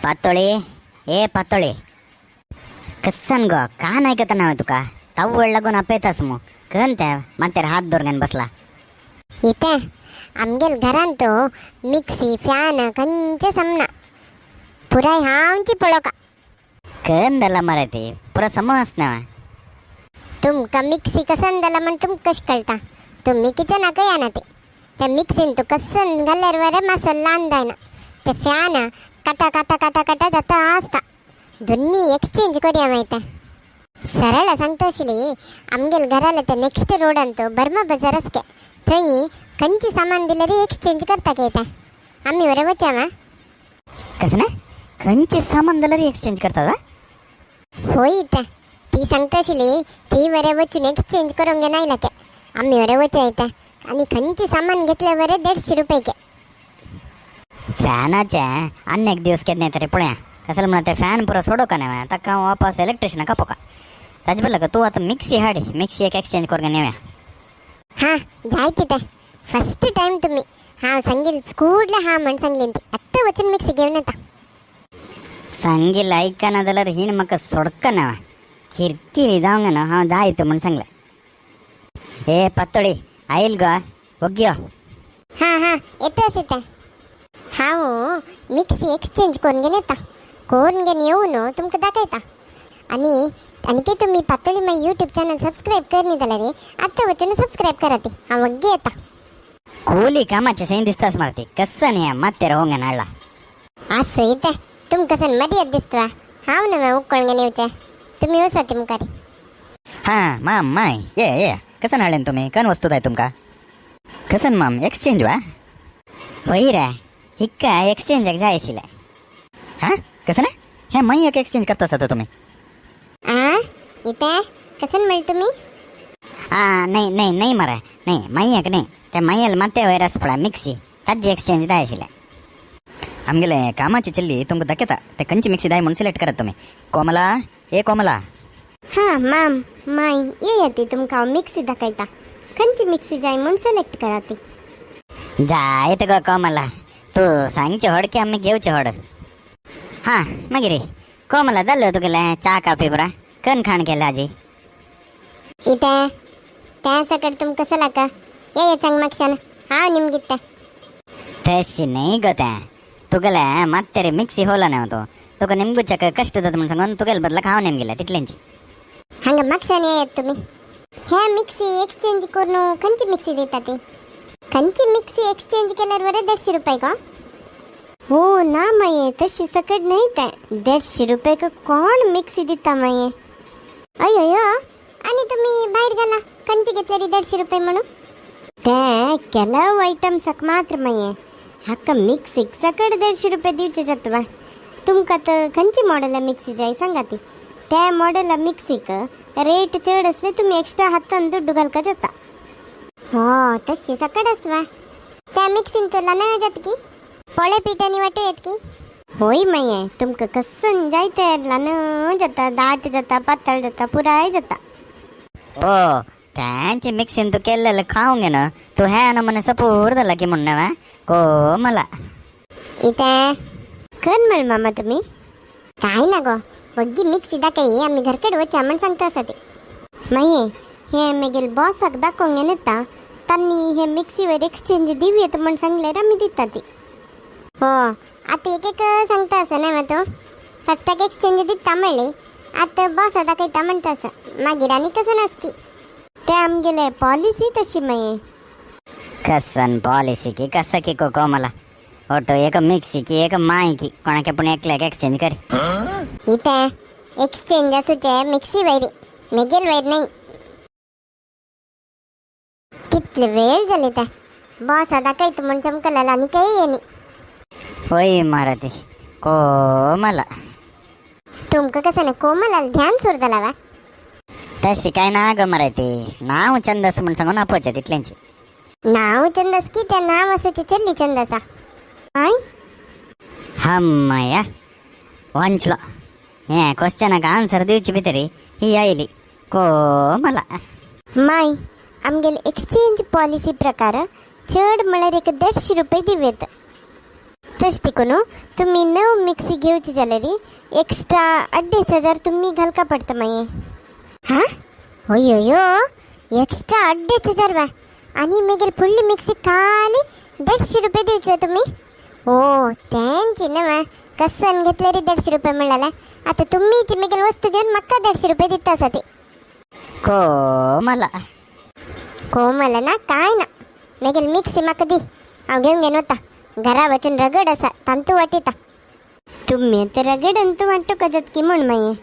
पातोळी, ए पातोळी, कसन गो का नाही कत नाव तुका? ताव वेळ लागून आपयतास मू. कन त्या मातेर हात दवरून बसला. इथे आमगेल घरान तो मिक्सी फ्यान खंयचे समना पुराय हांवची पळोवका. कन दला मरे ती पुरा समज ना. तुमकां मिक्सी कसन जाला म्हण तुमकां कशें कळटा? तुमी किचनाकय येना ते. त्या मिक्सीन तूं कसन घाल्यार बरें मातसो ल्हान जायना. ते फ्यान काटा काटा काटा काटा जाता आसता. दोन्ही एक्सचेंज करूया मागीर. ते सरळ सांगता आशिल्ली, आमगेल घराले ते नेक्स्ट रोडान तो बर्मा बाजार आसके, थंय खंयचे सामान दिल्यार एक्सचेंज करता काय ते. आमी बरें वचया मा. कसं ना खंयचे सामान जाल्यार एक्सचेंज करता? होय, ते ती सांगता आशिल्ली, ती बरें वचून एक्सचेंज करूंक घेवन के. आमी बरें वचया ते आनी खंयचे सामान घेतले बरें 150 रुपये के. फ्यानाचे आनी एक दिवस केन्ना तरी पळया. कसं म्हणा ते फॅन पुरो सोडोका नाही, ताका हांव वापस इलेक्ट्रिशियनाक कापोका. ताजे बदला तूं आतां मिक्सी हाड, मिक्सी एक एक्सचेंज करून येवया. हा, जायते ते. फर्स्ट टाइम तुम्ही हांव सांगील कूडले हा म्हण सांगली ती. आत्तां वचून मिक्सी घेवन येता. सांगील ऐकना जाल्यार हिण म्हाका सोडकना. किरकिरी जावंक ना. हांव जायत म्हूण सांगलें. ए पातोळी, आयल गो, वग्गी यो. हा हा, येताच येता. हांव मिक्सी एक्सचेंज करून घेवन येता. करून घेवन येवन तुमकां दाखयता. आनी आनी तुमी पातोळी माय यूट्यूब चॅनल सबस्क्रायब करनी जाल्यार आत्तां वचून सबस्क्रायब करा ती. हांव वग्गी येता. ಕೂಲಿ ಕಾಮಾಚೆ ಸೈನ್ ದಿಸ್ತಾस मारती कसं नाही मातेर होंग नाडला. आसो इतें तुमकां सन मर्याद दिसता. हांव न्हय उक्कोळ घेवन येवचें, तुमी वचात मुखार. हां माम, माय ये ये. कसन हाडलें तुमी? कन वस्तू जाय तुमकां? कसन माम, एक्सचेंज वा? होय रे, हिक्का एक्सचेंजाक जाय आशिल्लें. हां, कसं ना हे माई एक एक्सचेंज करता आसा तुमी? आ, इतें कसन म्हणले तुमी? आ, नाही नाही नाही मरे, नाही माय्याक नाही. ते माय्याल माते वयर आसा पळय मिक्सी, ताजी एक्सचेंज जाय आशिल्लें. आमगेले कामाची चल्ली तुमकां दाखयता. ते खंयची मिक्सी जाय म्हणून सिलेक्ट करात तुमी. कोमला, ए कोमला. हां माम, माय येया ती. तुमकां हांव मिक्सी दाखयता. खंयची मिक्सी जाय म्हूण सिलेक्ट करा ती. जायत गो कोमला, तूं सांगचे हड की आमी घेवचे हड. हां, मागीर कोमला, जाल्लो तुगेलें च्या काफी पुरा कन खाण केलें आजी? इतें त्या सकट तुमकां कसं ये सांग मागशान हांव निमगित्ता. तशी न्ही गो, तें तुगेलें मात्तेरे मिक्सी होला न्हय तूं, तुका निमगुच्याक कश्ट जाता म्हूण सांगून तुगेले बदलाक हांव नेमगिलें तितलेंच. हांगा मागशान येयात तुमी. हे मिक्सी एक्सचेंज करून खंयची मिक्सी दिता ती? खंयची मिक्सी एक्सचेंज केल्यार बरें 150 रुपये गो? हो ना माये, तशी सकट न्हय ते. 150 रुपये कोण मिक्सी दिता माये? अय अय, आनी तुमी भायर गेला खंयची घेतल्यार 150 रुपये म्हणून? ते ಕೆಲವು ಐಟಮ್ಸಕ್ಕೆ मात्र माये. हाका मिक्सीक सकट 150 रुपये दिवचे जातवा? तुमकां तर खंयची मॉडेला मिक्सी जाय सांगा ती. त्या मॉडेला मिक्सीक रेट चड असले, तुमी एक्स्ट्रा हातान दुड्डू घालका जाता. हो, तशी सकट आसवा. त्या मिक्सीन तर ल्हान जात की पोळे पीठ आनी वांटू येत की. होय माये, तुमकां कसन जाय ते ल्हान जाता, दाट जाता, पातळ जाता, पुराय जाता. ओ, त्यांचे मिक्सीन तू केलेलं खाऊन घे ना. तू ह्या नमुने सपूर झाला की म्हणणं कोमला. इथे कन म्हण मामा तुम्ही काय ना गो, वग्गी मिक्सी दाखय, आमी घरकडे वच्या म्हण सांगता आसा ते. माये, हे मागीर बॉसाक दाखोवंक येता. तांणी हे मिक्सीवर एक्सचेंज दिवयेत म्हण सांगल्यार आमी दिता ती. हो, आतां एक एक सांगता आसा न्हय तूं. फस्टाक एक्सचेंज दिता म्हणली, आतां बॉसा दाखयता म्हणटा आसा. मागीर आनी कसं नासकी ते. आमगेले पॉलिसी तशी माये. कसन पॉलिसी की कसं की को कोमला, ओटो एक मिक्सी की एक माय की कोणाके पूण एकल्याक एक्सचेंज कर. इथे एक्सचेंज आसूचे मिक्सी वयरी, मेगेल वयर नाही. कितले वेळ जाले ते बॉसा दाखयता म्हण चमकलाल आनी काही येनी. होय मारती कोमला. तुमकां कसं ना कोमलाल ध्यान सुर जाला वा? तशी काय ना ग मराठी, नाव चंद असं म्हणून सांगून आपोवचें तितलेंच. नाव चंद की त्या नाव आसूचे चल्ली चंद आसा I. हम्मया, वांचलो. हे क्वेश्चनाक आन्सर दिवची भितरी ही आयली कोमला. माय, आमगेले एक्सचेंज पॉलिसी प्रकार चड म्हळ्यार एक 150 रुपये दिवयेत. तशें देखून तुमी नव मिक्सी घेवची जाल्यार एक्स्ट्रा 2500 तुमी घालका पडटा मागीर. हा, अय्यो, एक्स्ट्रा 2500 वा? आनी मागीर फुडली मिक्सी खाली 150 रुपये दिवचे तुमी? हो, तेंची न्हय कसन घेतले रे 150 रुपये म्हणल्यार. आता तुम्ही ती मागीर वस्तू घेवन म्हाका 150 रुपये दिता आसा ती. कोमला. कोमल ना काय ना, मागीर मिक्सी म्हाका दी, हांव घेवन घेवन वता. घरा वचून रगड आसा तांतू वाटिता. तुम्ही आतां रगड अंतू वांटूक की म्हण मागीर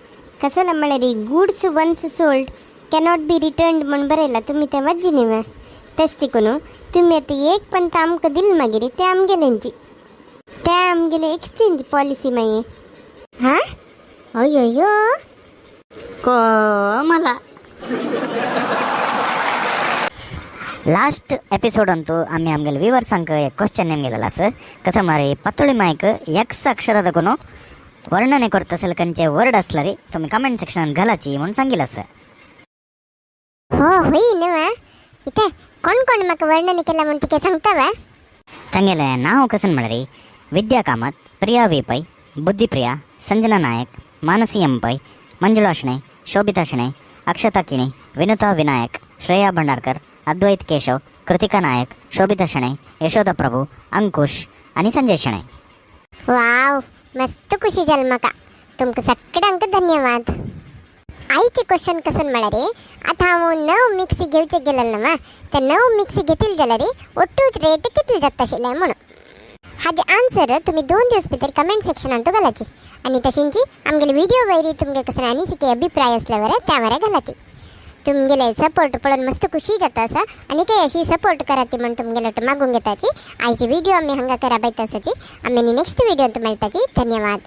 कसं म्हळ्यार goods once sold cannot be return म्हण बरयला, तुमी तें वाची न्ही? तशें देखून तुमी आतां एक पंत आमकां दिल मागीर ते आमगेलेंची, ते आमगेले एक्सचेंज पॉलिसी मागीर. हा, अय्यो. कोमला. लास्ट एपिसोड ಅಂತೂ ಆಮಿ ಆಮ್ಗೆಲ್ ವ್ಯೂವರ್ಸ್ ಅಂಕ ಕ್ವಶನ್ ನಿಮ್ಗೆಲ್ಲ ಸರ್, कसं मारे पतोळी मायक एक्स अक्षरादकून वर्णने करता असेल कंचे वर्ड असला रे तुम्ही कमेंट सेक्शनात घालाची म्हणून सांगितलं असं. हो, होय न्हय? इथे कोण कोण म्हाका वर्णन केला म्हण तिके सांगता वा? ತಂಗೆಲೆ ನಾವು ಕಸನ್ ಮಾಡ್ರಿ ವಿದ್ಯಾ ಕಾಮತ್, ಪ್ರಿಯಾ ವಿ ಪೈ, ಬುದ್ಧಿಪ್ರಿಯಾ, ಸಂಜನಾ ನಾಯಕ್, ಮಾನಸಿ ಎಂ ಪೈ, ಮಂಜುಳಾ ಶೆಣೈ, ಶೋಭಿತಾ ಶೆಣೈ, ಅಕ್ಷತಾ ಕಿಣಿ, ವಿನುತಾ ವಿನಾಯಕ್, ಶ್ರೇಯಾ ಭಂಡಾರ್ಕರ್, ಅದ್ವೈತ್ ಕೇಶವ್, ಕೃತಿಕಾ ನಾಯಕ್, ಶೋಭಿತಾ ಶೆಣೈ, ಯಶೋಧ ಪ್ರಭು, ಅಂಕುಶ್ आणि संजय शणै. वाव, मस्त खुशी जाली म्हाका. तुमकां सगळ्यांक धन्यवाद. आयचे क्वेश्चन कसन म्हळ्यार, आतां हांव नव मिक्सी घेवचे गेलेल ना, ते नव मिक्सी घेतली जाल्यार ಒಟ್ಟूच रेट कितली जाता आशिल्लें म्हणून. हाजे आन्सर तुमी 2 दिवस भितर कमेंट सेक्शनांत घालाची आनी तशेंची आमगेले व्हिडिओ वयरी तुमगे कसले आनी कितें अभिप्राय असल्यावर त्या वयर घालाची. तुमगेले सपोर्ट पळोवन मस्त खुशी जाता आसा आनी काही अशी सपोर्ट करात म्हण तुमगेले मागून घेताची. आयची व्हिडिओ आमी हांगा करा बैत आसाची. आमी नेक्स्ट व्हिडिओ मेळटाची. धन्यवाद.